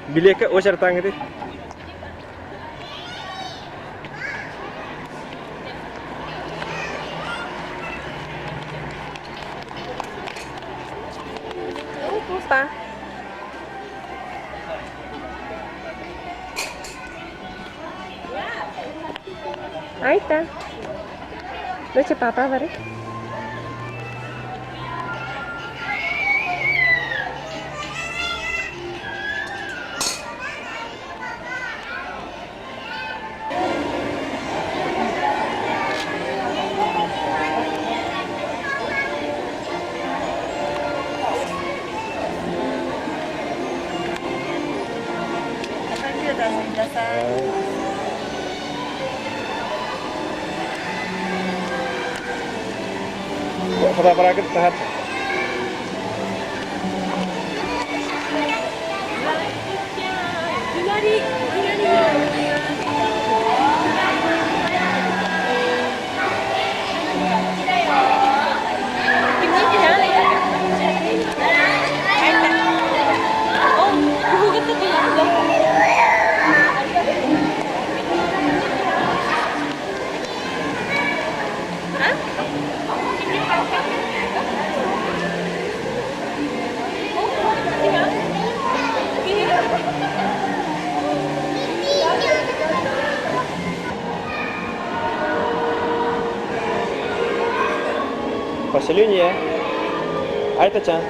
Билиэккэ уочаратааҥҥытый? Папа. Айта. Доча папа бары. Фотоаппаракын таһар. Поселение. Айта-чан.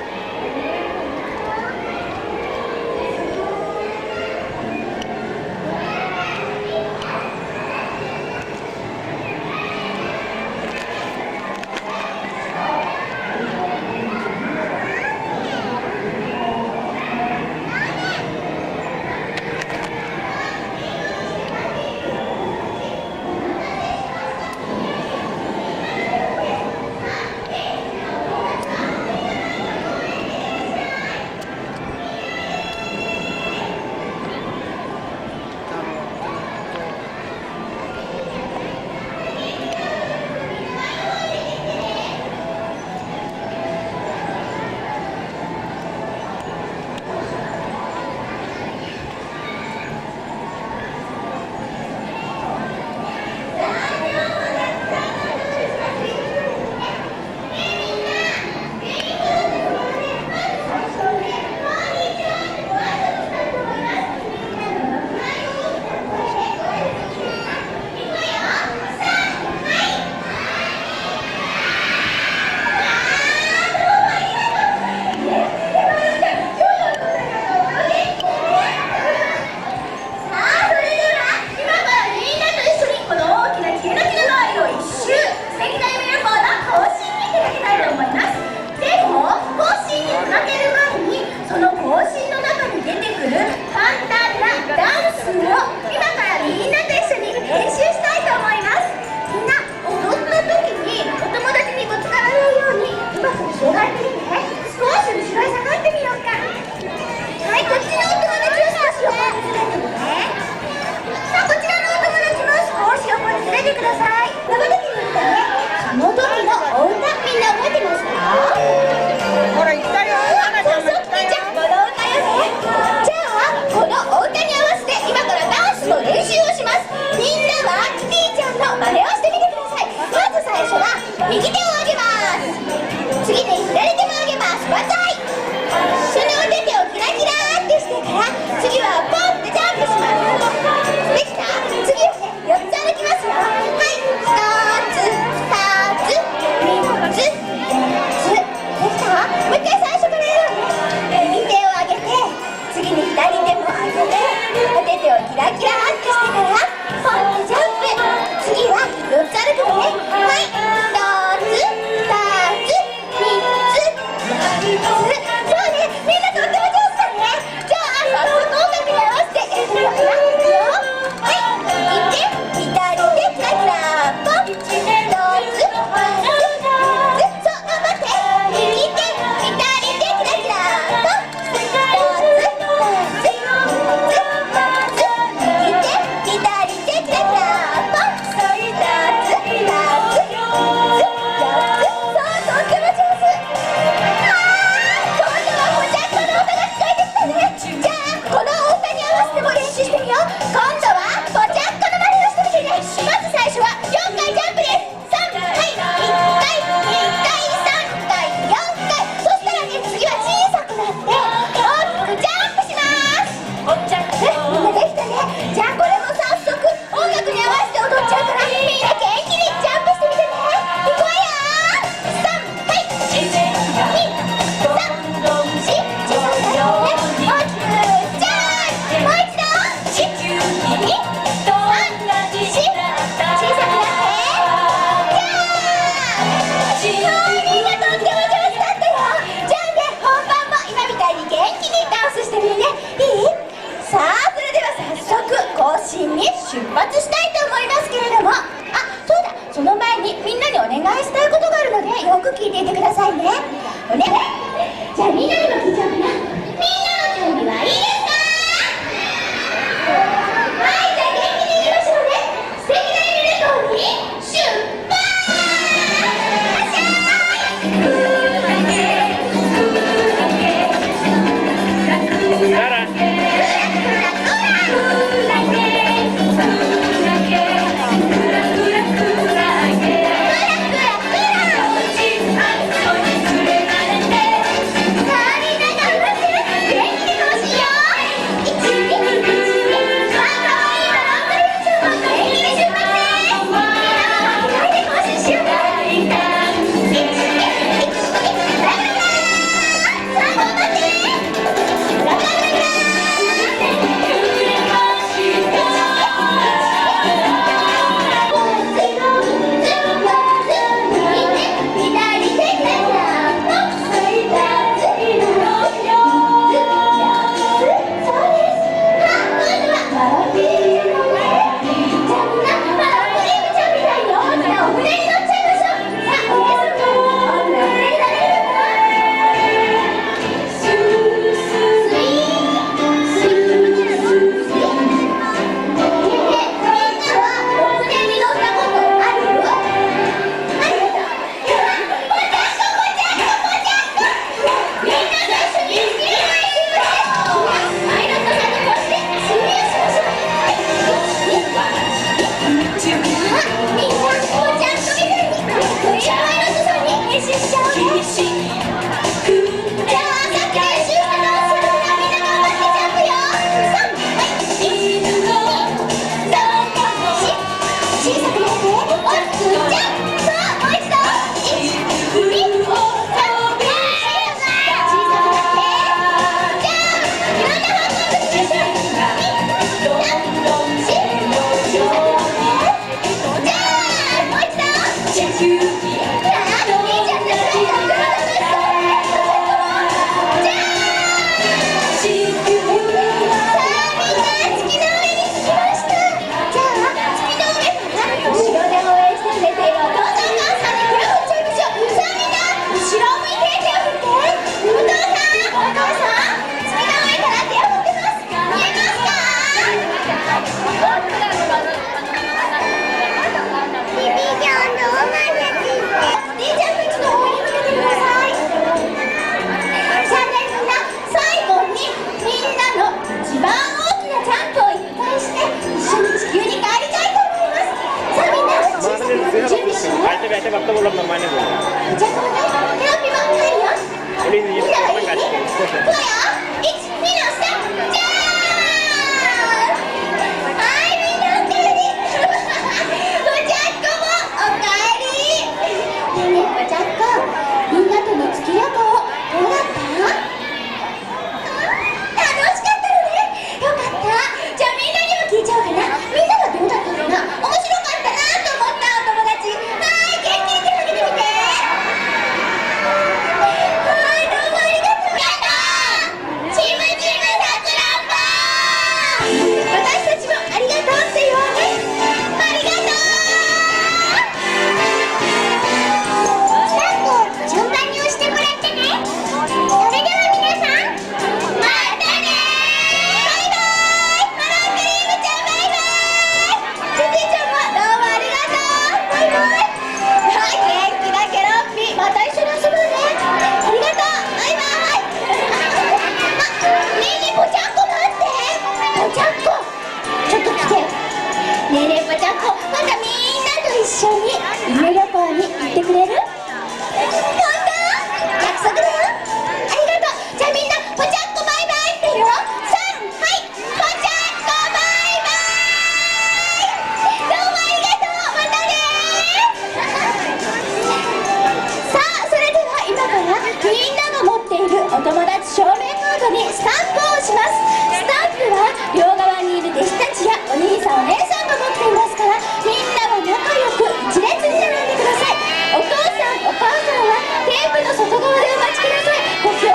ツしてみるね。いい？さあ、それでは早速行進に出発したいと思いますけれども、あ、そうだ、その前にみんなにお願いしたいことがあるので、よく聞いていてくださいね。おね、じゃあみんなにも聞いちゃおうかな。みんなの準備はいいですか？はい、じゃあ元気にいきましょうね。素敵な夢旅行に出発。 Tara. さあみんな頑張って元気に行進よ。1、2、1、2、さあかわいいマロンクリームちゃんも元気に出発です。みんなも負けないで行進しよう。1、2、1、2、バイバイ。さあ頑張って。ラブラブラブラ。ねえ、みんなはお船に乗ったことある？ある？ぽちゃっこぽちゃっこぽちゃっこ。みんなと一緒に地球へ出発。パイロットさんとこうして足踏みをしましょう。あ、みんなぽちゃっこみたいにかっこいいパイロットさんに変身しちゃおうね。じゃあさっき練習したダンスやるからみんな頑張ってジャンプよ。3、はい、1、2、3、4、小さくなって大きくジャンプ。さあもう一度、1、2、3、小さくなってジャンプ。いろんな方向にしましょう。2、3、4、小さくなってジャンプ。もう一度。ああ、いいじゃん、楽しそう楽しそう。ジャンプ。さあみんな月の上に着きました。じゃあ月の上から後ろで応援してくれているお父さんお母さんに手を振っちゃいましょう。さあみんな後ろを向いて手を振って。お父さんお母さん、月の上から手を振ってます。見えますか？ビビちゃんのおま兄ちゃんたちの応援に来てください。さあね、みんな最後にみんなの一番大きなジャンプを一回して一緒に地球に帰りたいと思います。さあみんな小さくなって準備しよう。 Aite aite basta bolam normanya bolam. じゃあこのね、ケロピも帰るよ。 Ini みんなはいい？ ini いくわよ。1、2の3、ジャンプ。はい、みんなおかえり。ぽちゃっこもおかえり。ねえねえ、ぽちゃっこ、みんなとの月旅行どうだった？楽しかったのね。よかった。じゃあみんなにも聞いちゃおうかな。みんなはどうだったかな。面白かったなと思ったお友達。はい、元気に手を挙げてみて。はい、どうもありがとう。やったー。チムチムさくらんぼ。私たちもありがとうって言おうね。ありがとう。スタンプを順番に押してもらってね。それでは皆さん、またねー。バイバイ。マロンクリームちゃんバイバイ。チュチュちゃんもどうもありがとう。バイバイ。はい、元気なケロッピ、また一緒に遊ぼうね。ありがとう。バイバイ。あ、ねえねえぽちゃんこ待って。ぽちゃんこ、ちょっと来て。ねえねえぽちゃんこ、またみんなと一緒に夢旅行に行ってくれる？本当？約束だよ。ありがとう。じゃあみんなぽちゃっこバイバイって言おう。3、はい、ぽちゃっこバイバイ。どうもありがとう。またね。さあ、それでは今からみんなが持っているお友達証明カードにスタンプを押します。スタンプは両側にいる弟子たちやお兄さんお姉さんが持っていますから、みんなは仲良く一列に並んでください。お父さんお母さんはテープの外側でお待ちください。ご気を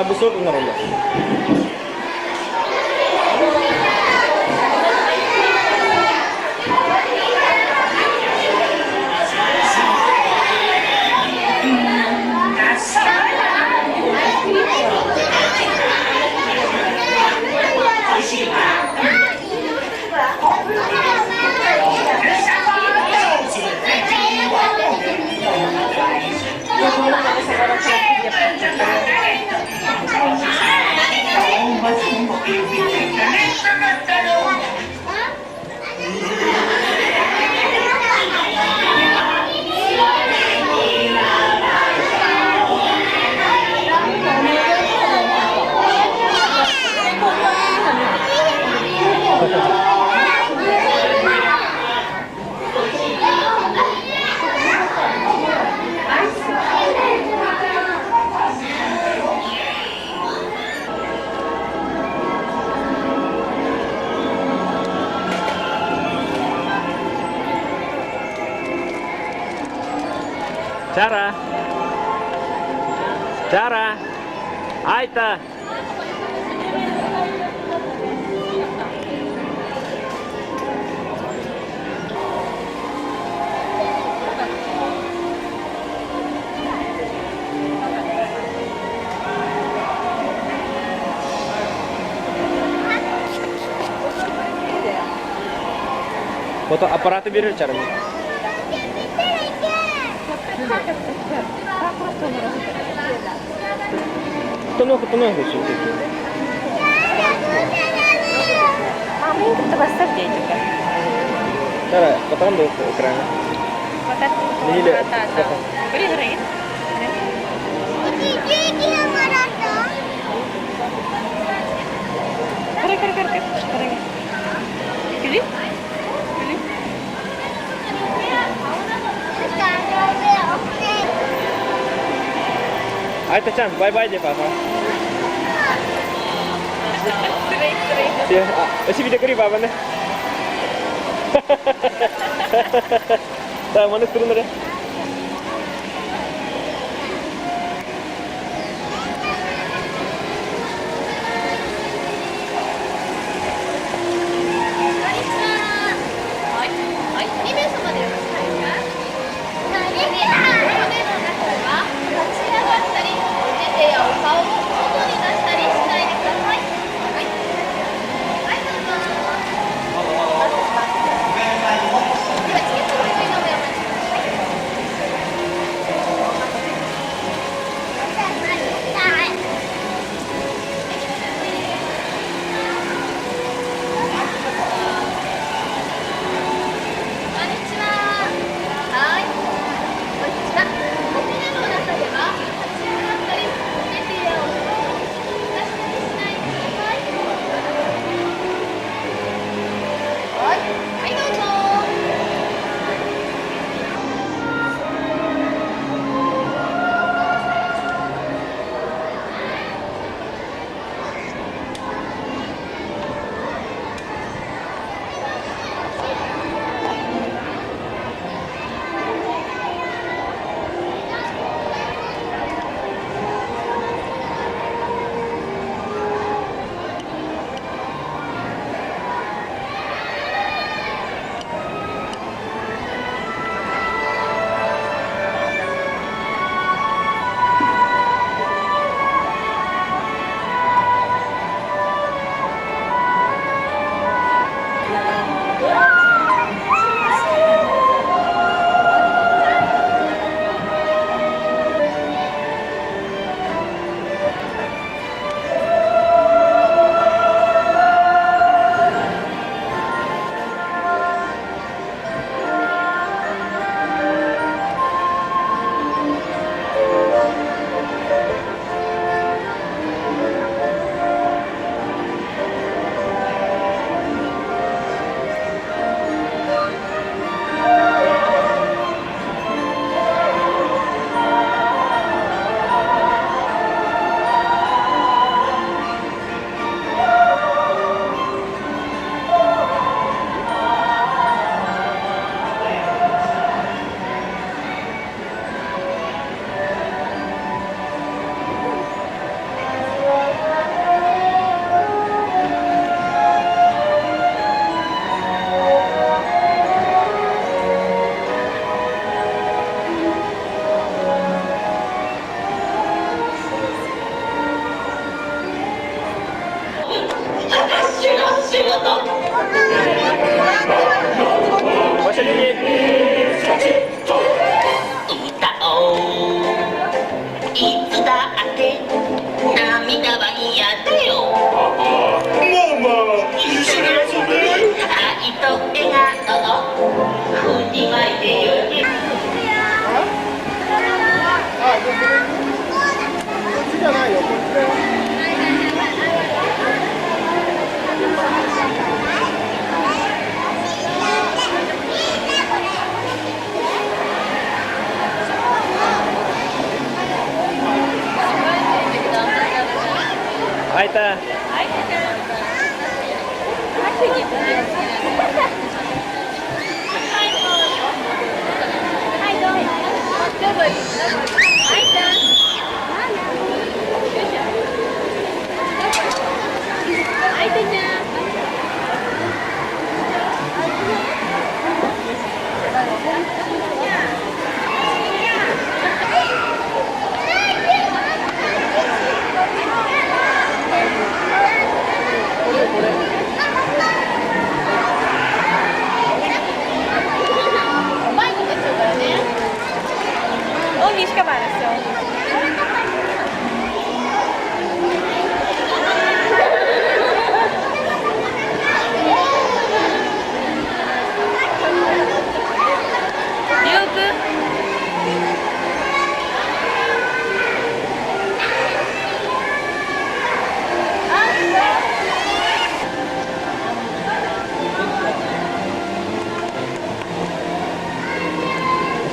Бу суох оҥороллор. Чара! Чара! Айта! Фотоаппараты берер чарым. Тонох Мамын кытта бастар диэтикэ. Тара, потом был экрана. Неделя. Кыры кыры кыры кыры. Күлү? Күлү? Айта-чан, бай-бай де папа. Өсі видео көрі бабаны. Да, маны турунары.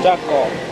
Чакко.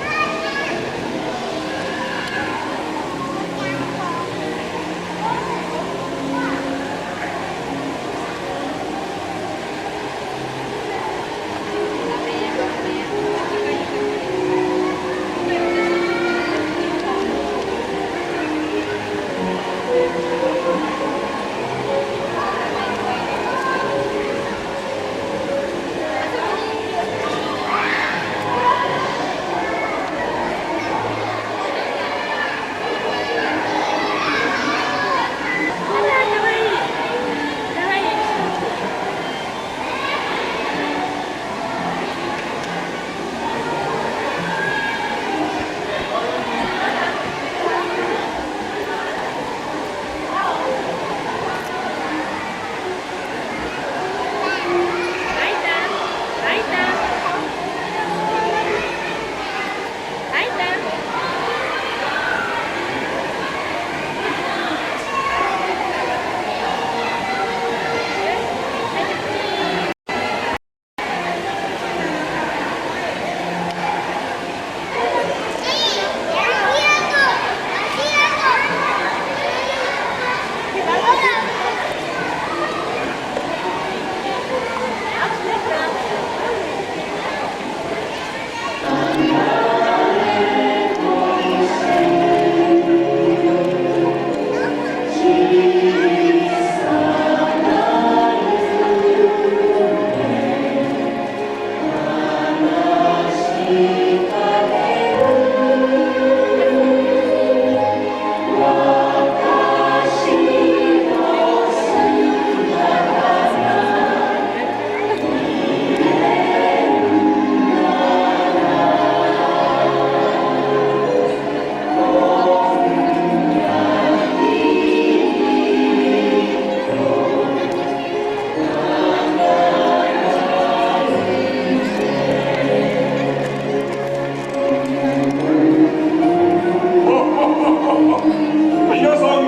皆さん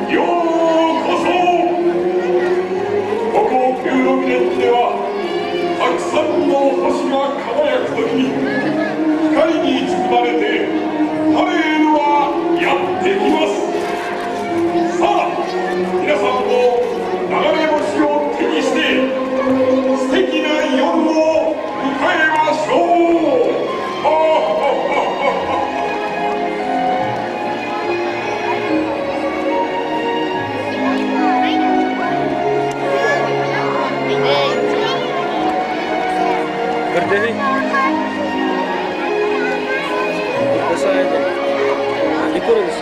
ようこそここピューロビレッジではたくさんの星が輝く時に光に包まれてパレードはやってきますさあ皆さんも流れ星を手にして素敵な夜を迎えましょうはははは Berdiri. Ikusaide. Ikurus.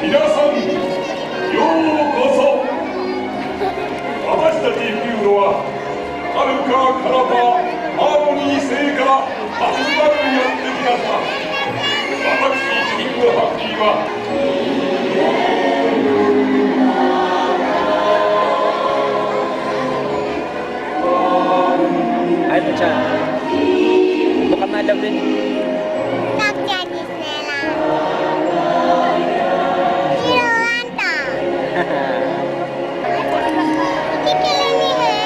皆さんようこそ私たちピューロははるか彼方ハーモニー星からはるばるやってきました私キングハッピーは Ay, Chan. Bukan na din. Tokyo Disneyland. Hero Lantern. Kikilini he?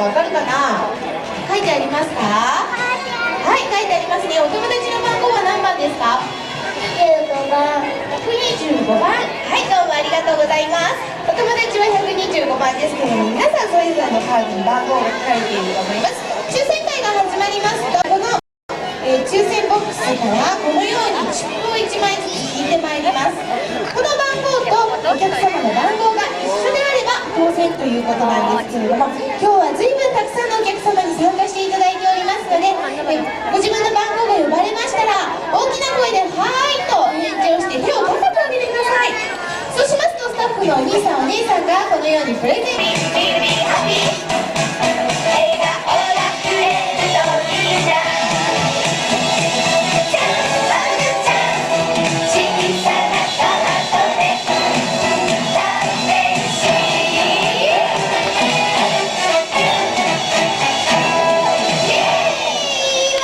かわかるかな？書いてありますか？はい、書いてありますね。お友達の番号は何番ですか？125番。125番。はい、どうもありがとうございます。お友達は125番ですけれども、皆さんそれぞれのカードに番号が書かれていると思います。抽選会が始まりますと、この抽選ボックスからこのように切符を1枚ずつ引いてまいります。この番号とお客様の番号が一緒であれば当選ということなんですけれども、今日は随分たくさんのお客様に参加していただいておりますので、ご自分の番号が呼ばれましたら大きな声で「はーい」と返事をして手を高く上げてください。そうしますとスタッフのお兄さんお姉さんがこのようにプレゼンわ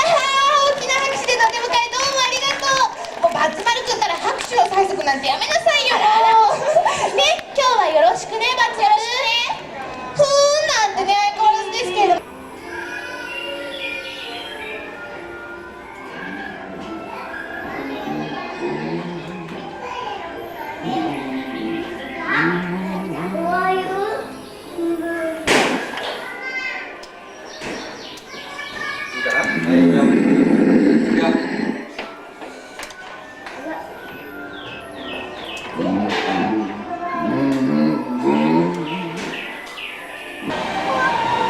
あ、大きな拍手でのお出迎えどうもありがとう。もうバツ丸くんから拍手の催促なんてやめなさいよ、もう。ね、今日はよろしくね、バツ丸。ふーんなんてね、相変わらずですけれども。は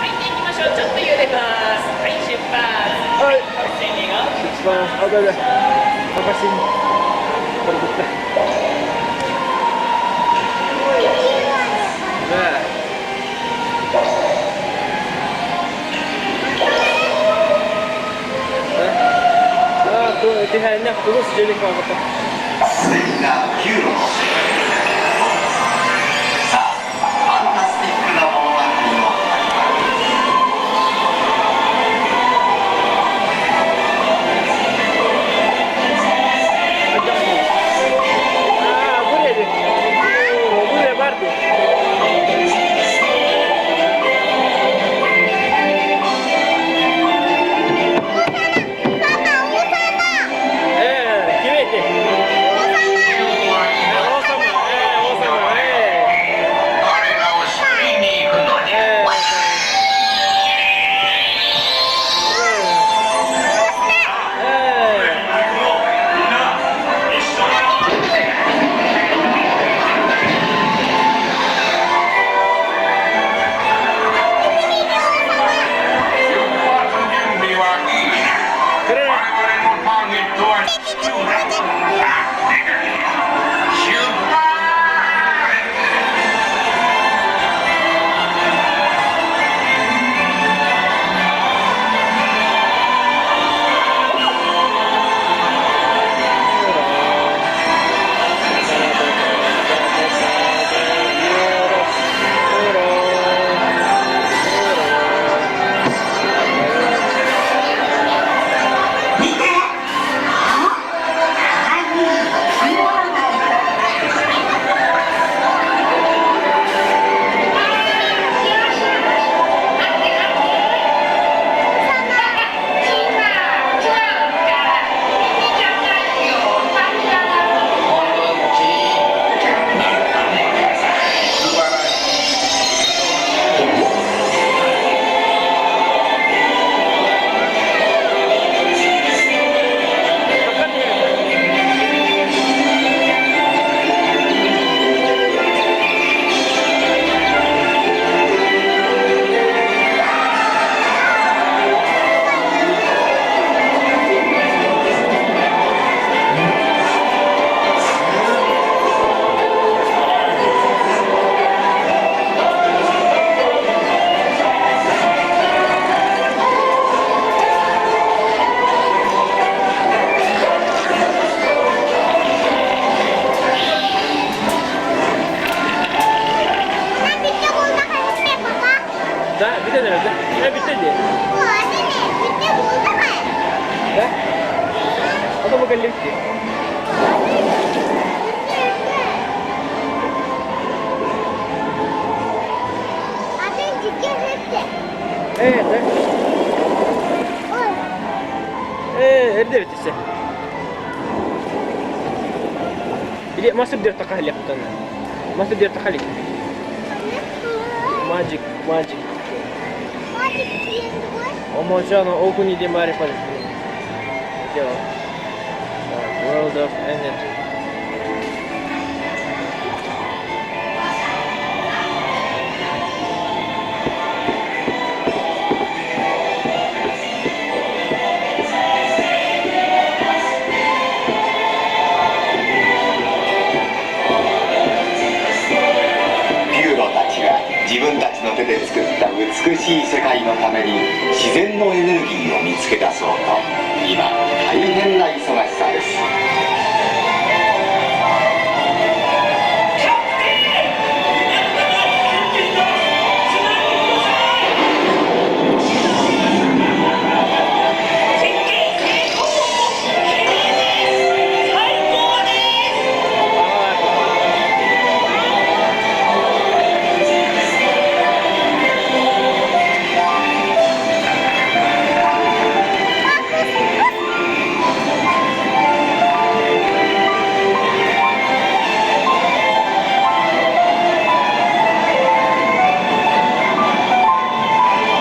い、行きましょう。ちょっと揺れます。はい、出発。はい。セが。出発。あ、だだ。Papasin. Parbutta. Nah. تهانة خلص جالك 素敵な9の星さあファンタスティックな物語の始まり。 اه بري بري برضه. ええ、決めて。王様、ええ、王様、ええ。彼らを救いに行くのにええ。ええ。みんな一緒だ。出発準備はいいな。これ我々のターゲットは地球だ。あ、出かけよう。出発。 ده بتدري ده ايه بتدري ده انا ما كلمتك. Ээ, да. Ээ, эрдэ битисе. Или мас үрдүөр тахалек тонна. Мас үрдүөр тахалек. Magic, magic. Омончано окуни де мари World of Energy. ピューロたちは自分たちの手で作った美しい世界のために自然のエネルギーを見つけ出そうと今大変な忙しさです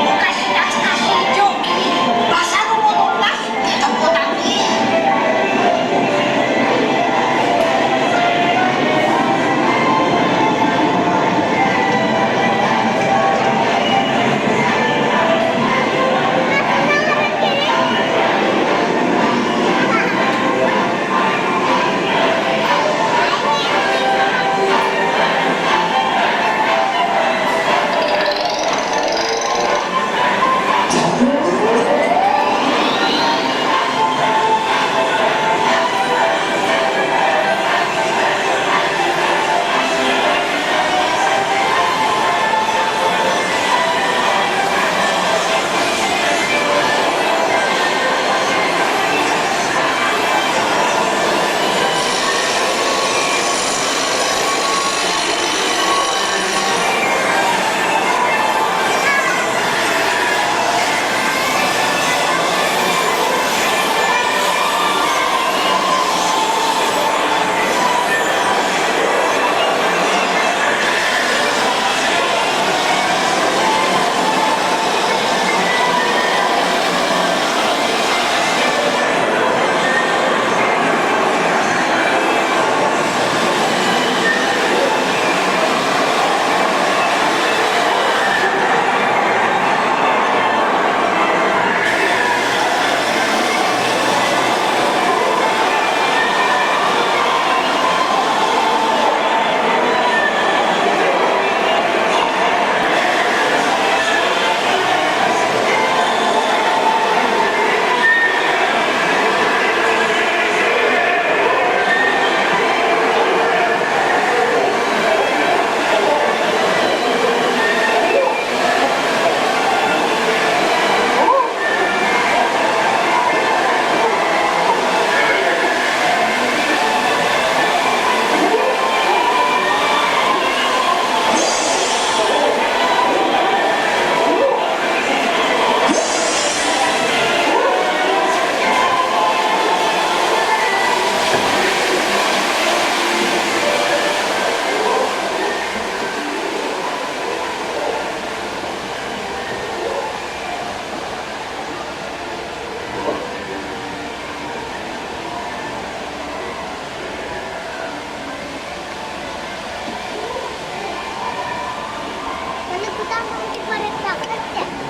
昔懐かしい蒸気に勝るものなしってとこだね。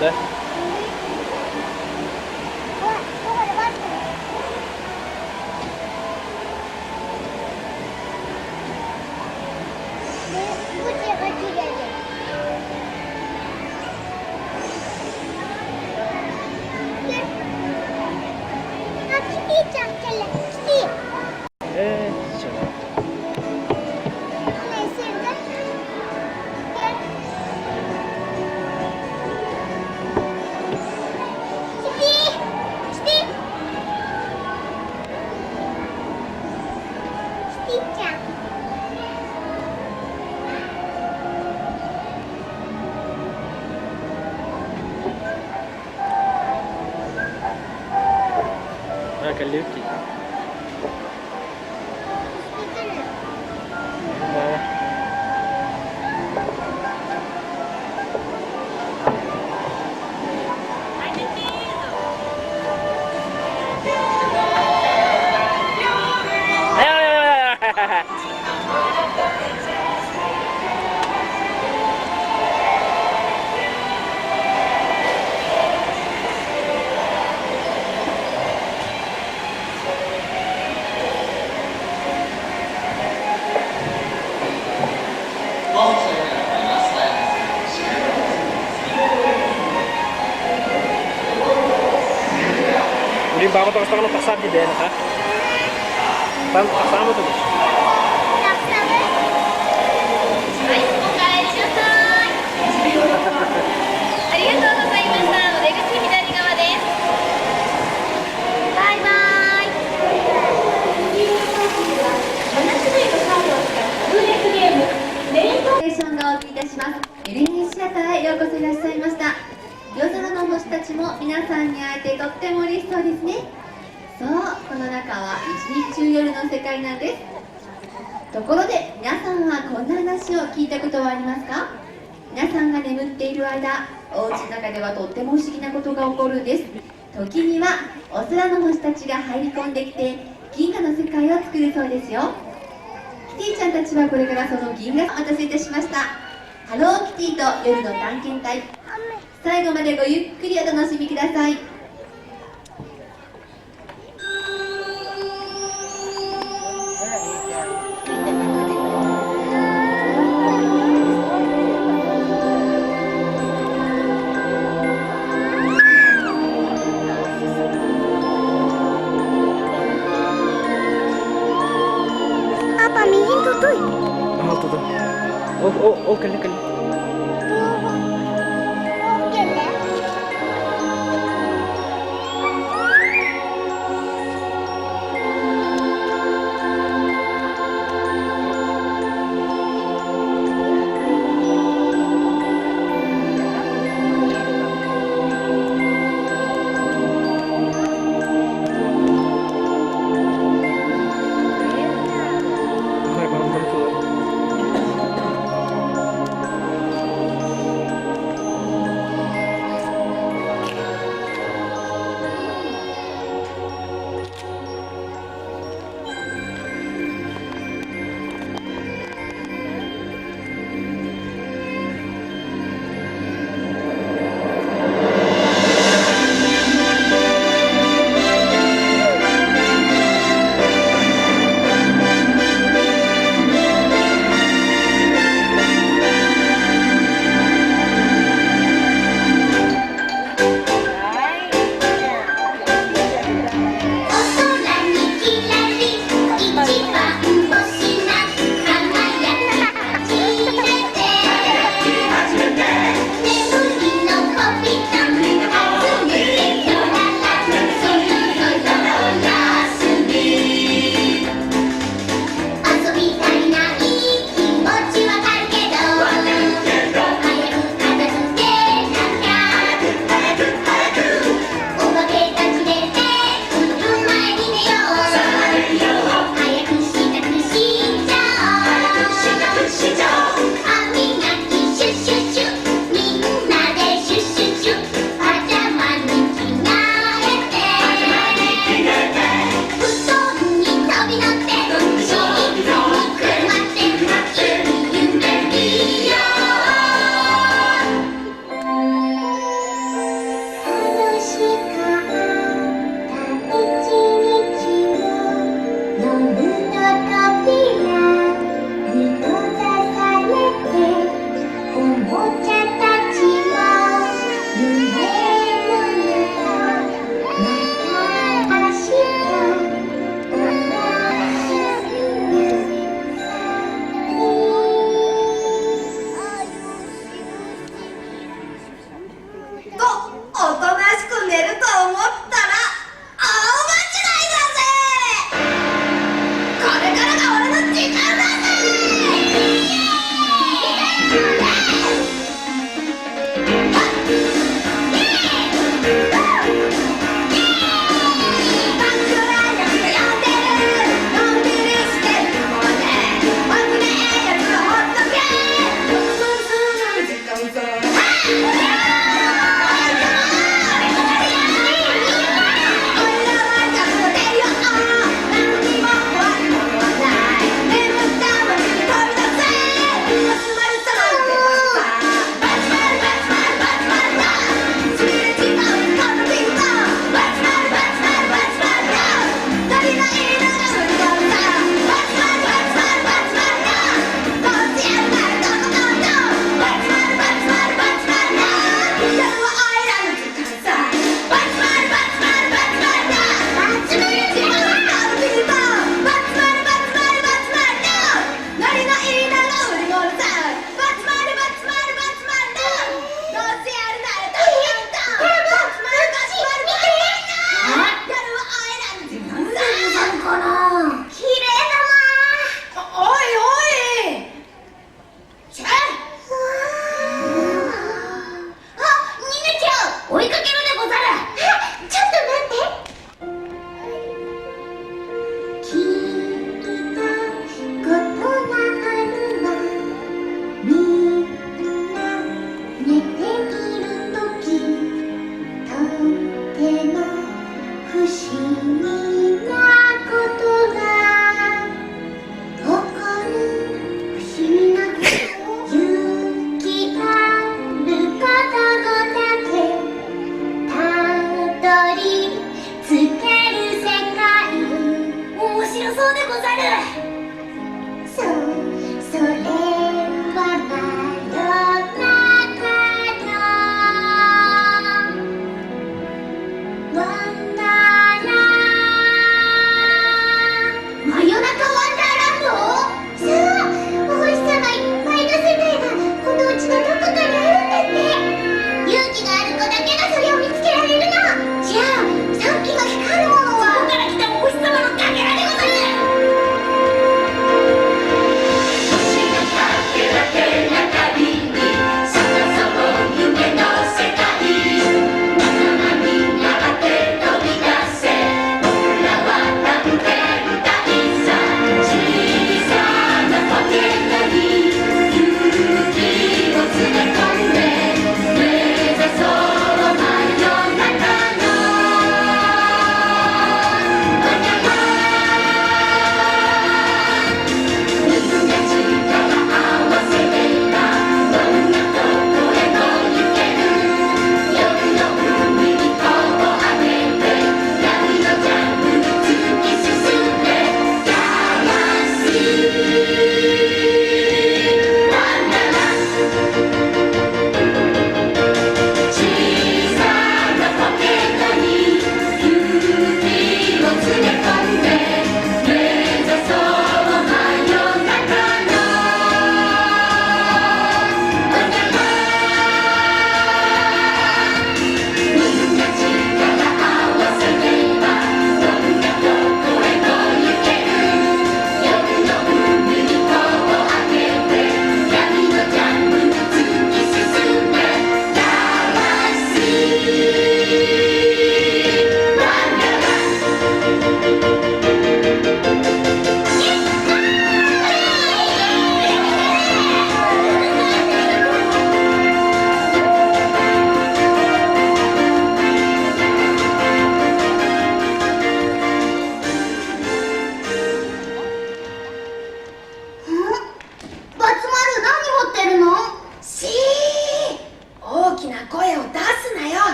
Да? Ээ, Кэллибит дии. Билин баҕа тоҕустаҕына тахсаар дии бэйэни ха. Там тахсаама тугу? はい、おかえりなさい。ありがとうございました。お出口左側です。バイバイ。ステーションがお送りいたします。エルヘンシアターへようこそいらっしゃいました。夜空の星たちも皆さんに会えてとっても嬉しそうですね。そう、この中は一日中夜の世界なんです。ところで皆さんはこんな話を聞いたことはありますか？皆さんが眠っている間、お家の中ではとっても不思議なことが起こるんです。時にはお空の星たちが入り込んできて銀河の世界を作るそうですよ。キティちゃんたちはこれからその銀河をお待たせいたしました。ハローキティと夜の探検隊、最後までごゆっくりお楽しみください。 Папа, миигин тутуй. Ол туту. Ол ол ол кэллэ кэллэ. Кэллэ. Ay, bang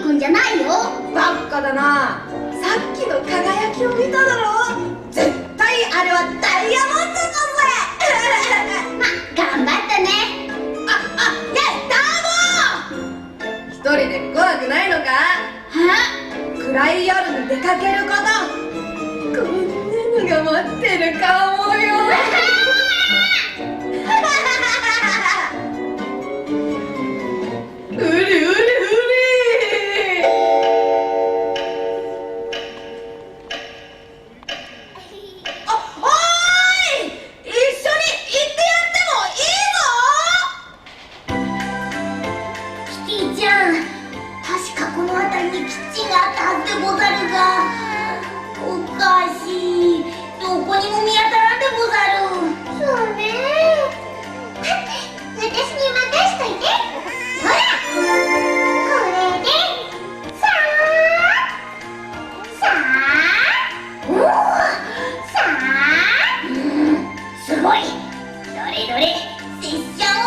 くんじゃないよ。バカだな。さっきの輝きを見ただろ。絶対あれはダイヤモンドだぜ。ま、頑張ったね。あ、あ、ねえ、ダーボー。一人で怖くないのか？は暗い夜に出かけること、こんなのが待ってるかもよ。うりうりうり。あ、おーい、一緒に行ってやってもいいぞ。キティちゃん、確かこの辺りにキッチンがあったはずでござるが、おかしい。どこにも見当たらんでござる。そうね。私に任しといて。ほら、これでさあ、さあ、おお、さあ、うん、すごい。どれどれ、拙者も。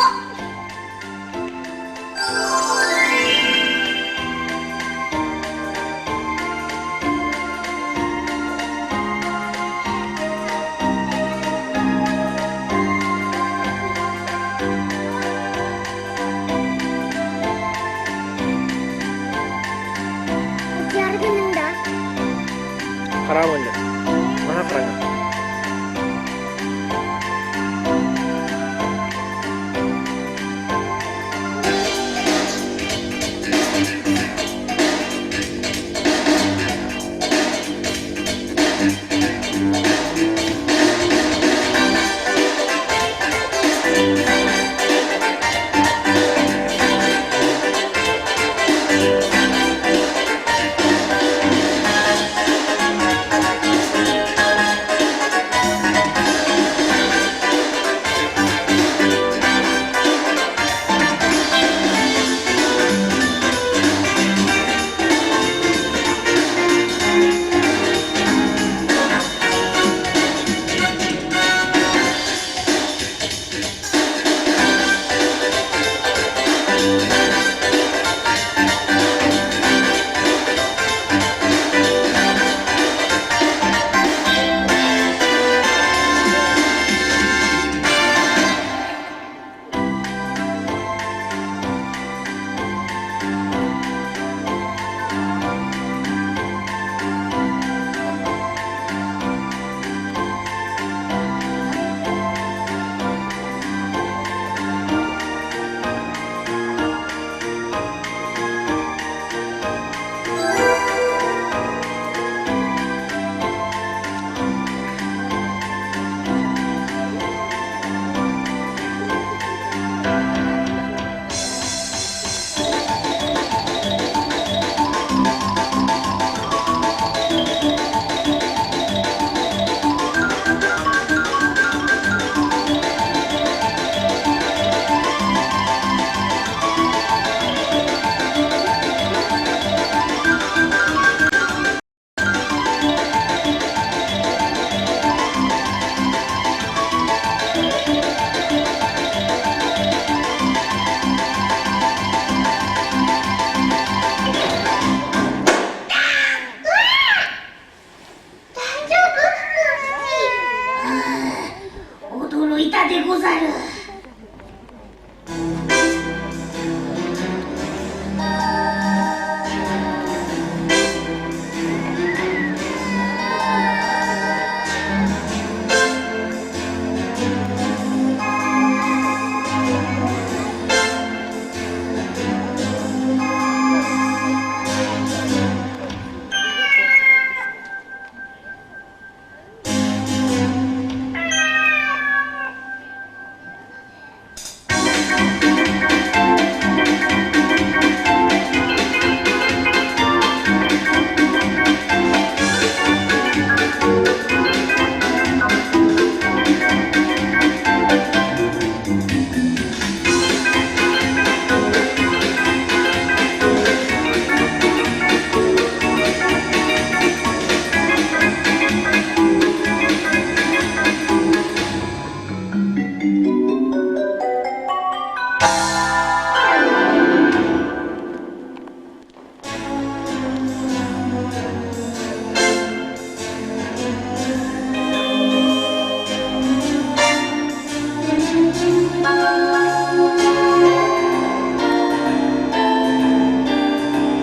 Хараам оонньуу. Наһаа хараҥа.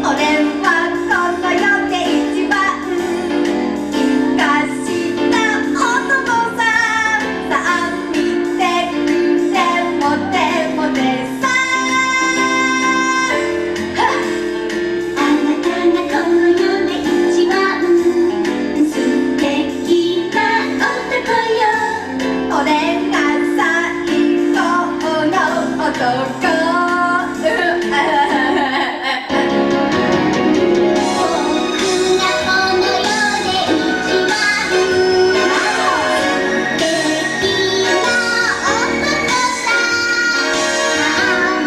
俺はこの世で一番イカした男さ。さあ見てくれもてもてさ。あなたがこの世で一番素敵な男よ。俺が最高の男。僕がこの世で一番素敵な男さ。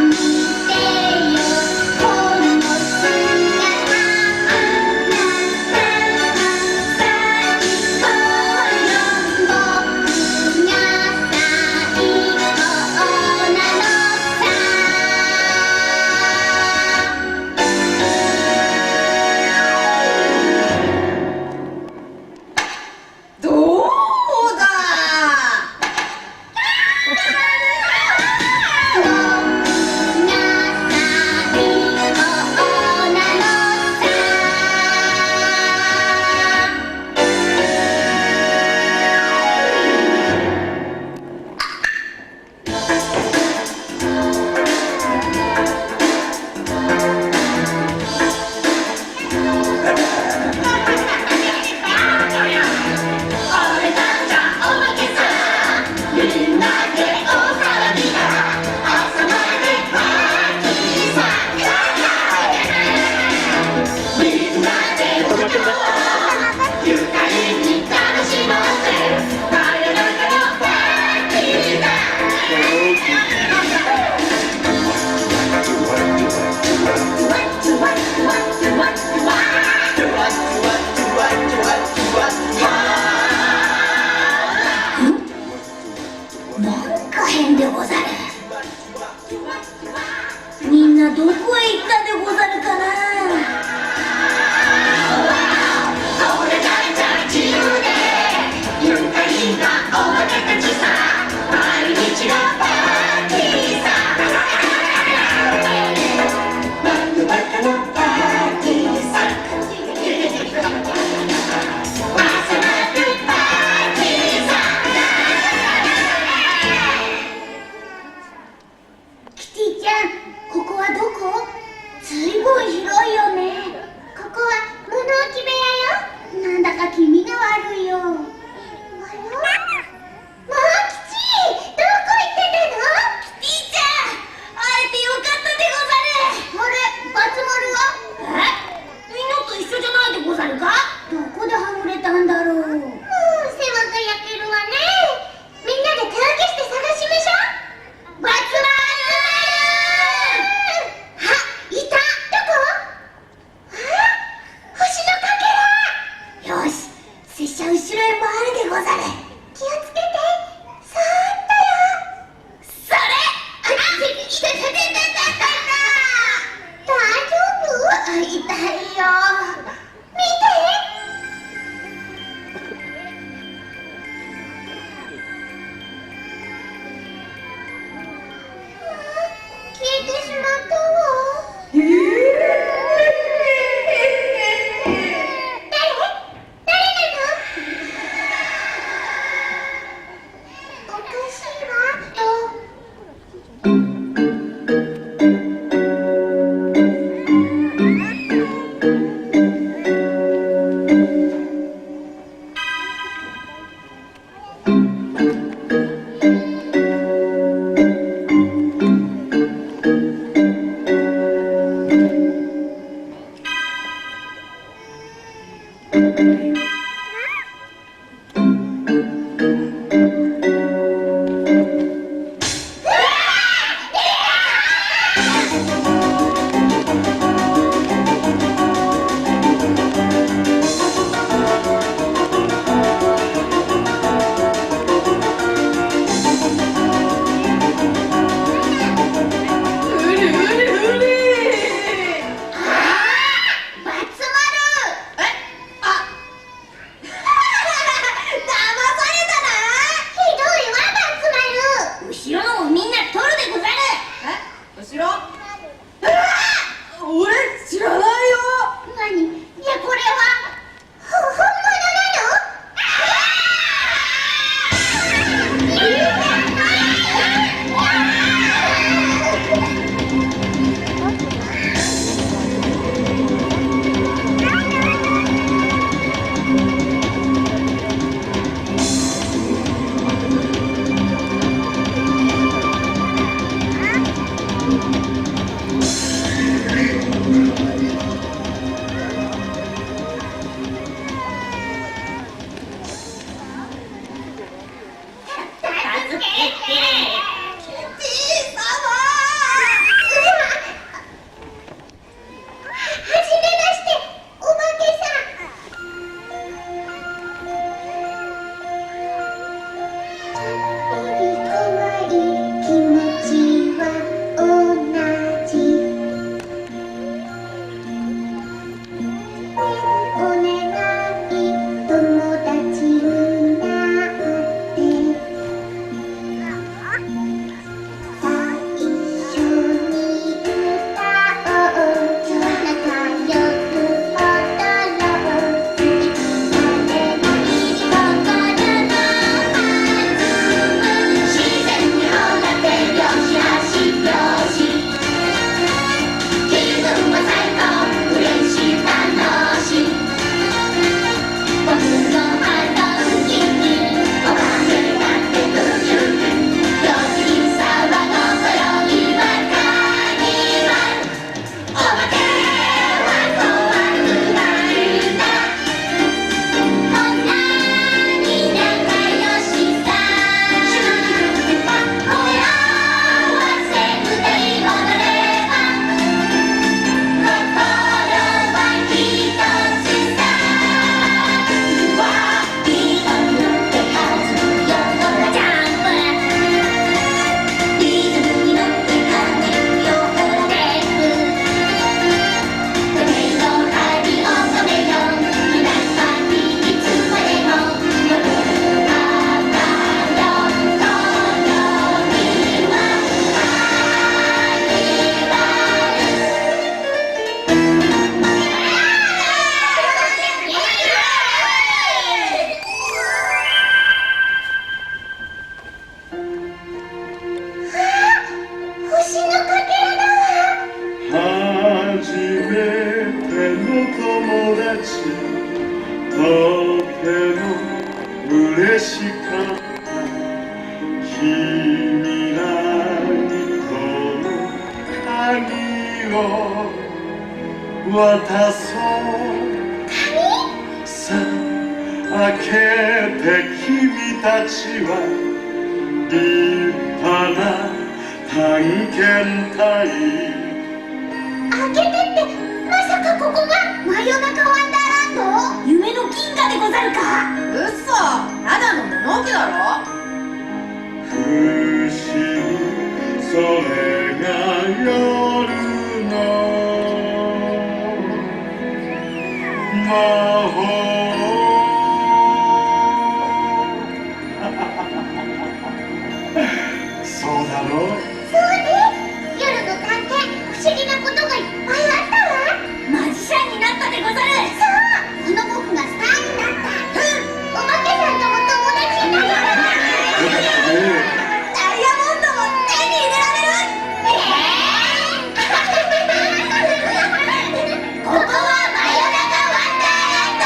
見てよこの姿。あなたが最高よ。僕が最高なのさ。どうだ。僕が最高なのさ。俺たちはお化けさ。みんなで大騒ぎだ。朝までパーティーさ。みんなで踊ろう。愉快に楽しもうぜ。真夜中のパーティーだ。なんか変でござる。みんなどこへ行ったでござるかな。俺たちは自由で愉快なお化けたちさ。毎日がパーティーさ。真夜中のパーティーさ。朝までパーティーさ。キティちゃん、ここはどこ？ずいぶん広いよね。ここは物置部屋よ。なんだか気味が悪いよ。あら、モン吉、どこ行ってたの？キティちゃん、会えてよかったでござる。あれ、バツ丸は？え、みんなと一緒じゃないでござるか？どこではぐれたんだろう。もう世話が焼けるわね。みんなで手分けして探しましょう。バツ丸。あ、いた。どこ？あ、星のかけら。よし、拙者後ろへ回るでござる。気をつけて。そーっとよ。それ。あ、いたたたたたた。大丈夫？痛いよ。見て。消えてしまったわ。誰？誰なの？おかしいわ。うるうるうる。バツ丸。え、あ、騙されたな。ひどいわ、バツ丸。後ろのもみんな取るでござる。え、後ろ？うわ俺知らないよ。めての友達とても嬉しかった君らにこの鍵を渡そうさあ開けて君たちは立派な探検隊開けてってまさかここが真夜中ワンダーランド夢の銀河でござるかうそただの物置だろ不思議それが夜の魔法そうだろうそうね夜の探検不思議なことがいっぱいあったわマジシャンになったでござるそうこの僕がスターになったうんお化けさんとも友達になったよかったねダイヤモンドも手に入れられるえーここは真夜中ワンダーランド。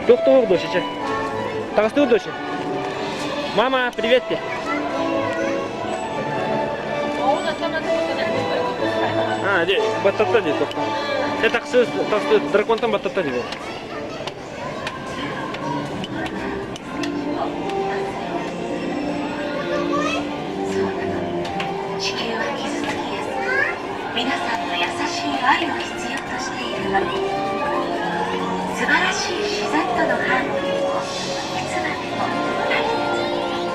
Туох доча, чэ? Таҕыстыбыт доча? Мама, привет те. А, де, баттатта дии, тохто. Э, таксы, таксы, драконтан баттатта дии. 地球は傷つきやすく皆さんの優しい愛を必要としているの素晴らしい自然とのハーモニーをいつまでも大切に。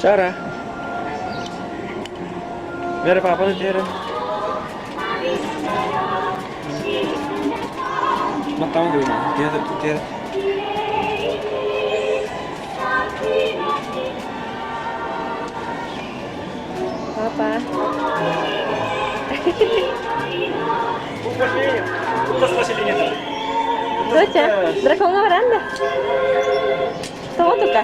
Чара. Вера папа на Маттам гуйна. Театр, театр. Папа. Доча, дракоҥҥа баран да. Тоҕо тука?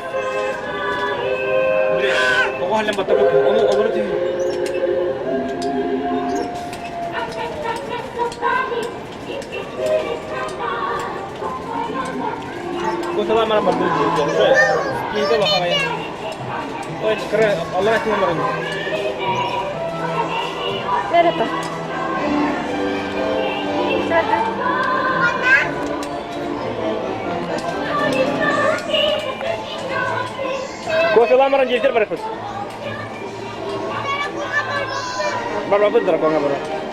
Оҕо халлан баттаппыт. Ону олору түһ. Кутала мара барбыт. Киһи лохаҕайа. Ой, кыра аллара түһэн баран. Мерапа. Кофелаан баран дьиэтигэр барыахпыт. Барбаппыт дракоҥҥа барар.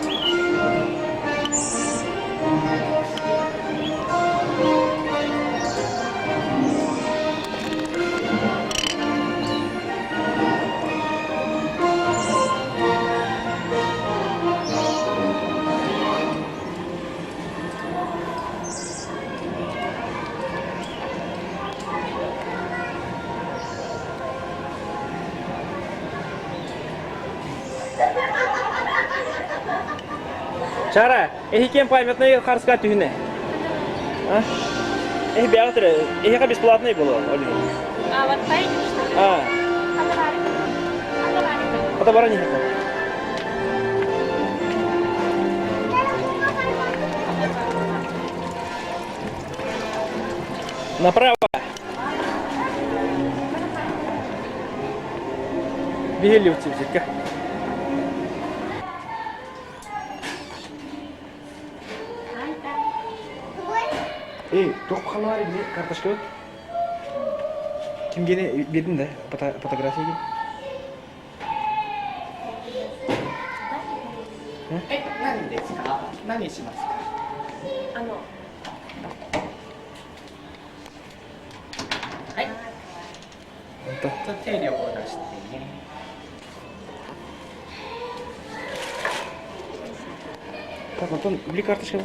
Чара, эһи памятный харска түһүнэ. А? Эһи бэҕэ түрэ, эһиэхэ бесплатный было, Ольга. А, вот поедем, что ли? А. Ата баран иһэхэ. Направо. Биһилли утсибзикка. Эй, туох халаары били карточка Кимгени бердим да фотография え、何ですか何しますかあのはい。と手両方出してね。 Так, Антон, били карточка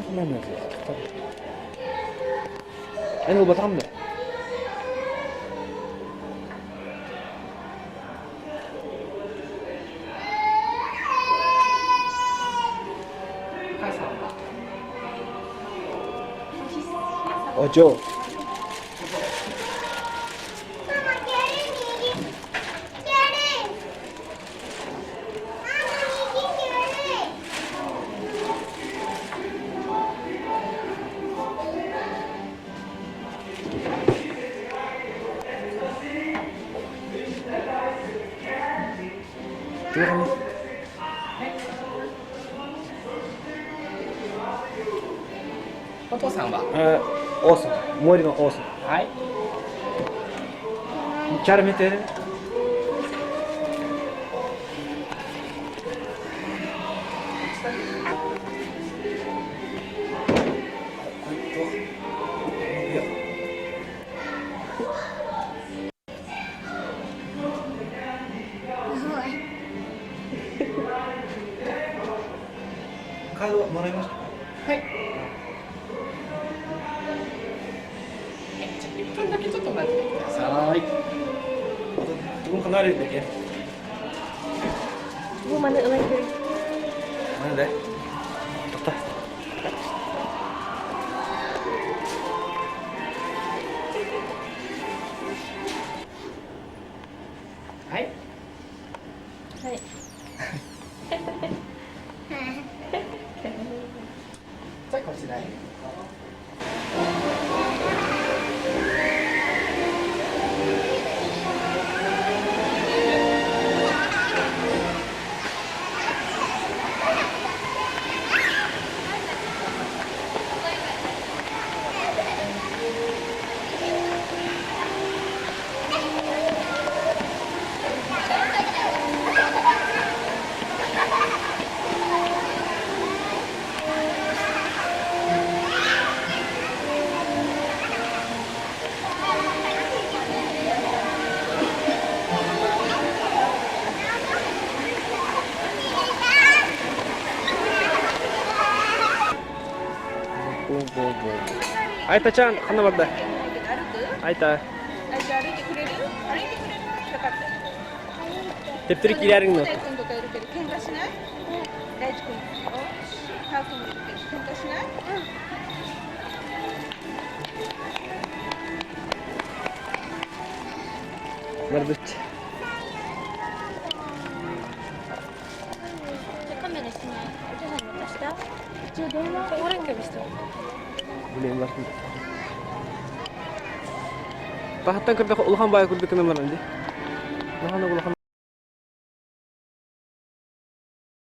Эн ылбатаҕым да? Одьоо. お父さんはオーソン森のオーソンはいキャラ見てカードもらいましたはいじゃあ1分だけちょっと待ってください。 Бүгүн ханна барар эбиккин? Бу маны ылан көр. Маны да. Тоқта. Айтачаан ханна барда? Айта. Төптөрү киирэриҥ дуо? Барбыт. Билиэн бартын. Таһыттан көрдөххө улахан баай курдук гынан баран дии. Улахан улахан.